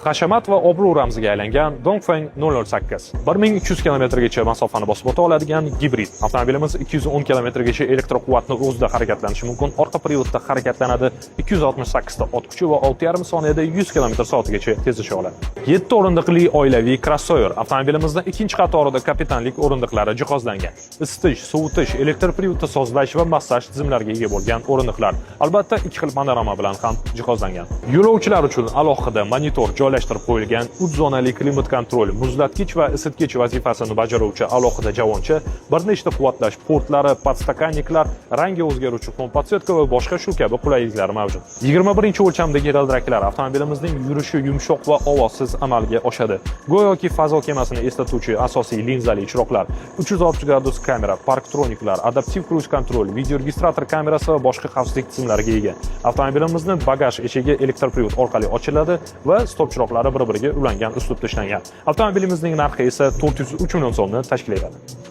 Hashamat va obro' ramziga aylangan Dongfeng 008 1200 kilometrgacha masofani bosib o'ta oladigan gibrid. Avtomobilimiz 210 kilometrgacha elektr quvvatni o'zida harakatlanishi mumkin. Orqa privodda harakatlanadi. 268 ta ot kuchi va 6,5 soniyada 100 km soatigacha tezlasha oladi. 7 o'rindiqli oilaviy crossover. Avtomobilimizning ikkinchi qatorida kapitanlik o'rindiqlari jihozlangan. Isitish, sovutish, elektr privodda sozlash va massaj tizimlariga ega bo'lgan o'rindiqlar. Albatta, ikki xil panorama bilan ham jihozlangan. Yo'lovchilar uchun alohida monitor joylashtirib qo'yilgan, 3 zonali klimat-kontrol, muzlatgich va isitgich vazifasini bajaruvchi alohida javoncha, bir nechta quvvatlash portlari, подстаканник lar, rangi o'zgaruvchi фон подсветка va boshqa shu kabi qulayliklar mavjud. 21-o'lchamdagi g'ildiraklar, avtomobilimizning yurishi yumshoq va ovozsiz amalga oshadi. Go'yoki fazo kemasini eslatuvchi asosiy linzali chiroqlar, 360 gradus kamera, parktroniklar, adaptiv kruiz-kontrol, videoregistrator kamerasi va boshqa xavfsizlik tizimlariga ega. Avtomobilimizni bagaj eshigi elektr privod orqali ochiladi va stop chiroqlari bir-biriga ulangan uslubda ishlangan. Avtomobilimizning narxi esa 403 million so'mni tashkil etadi.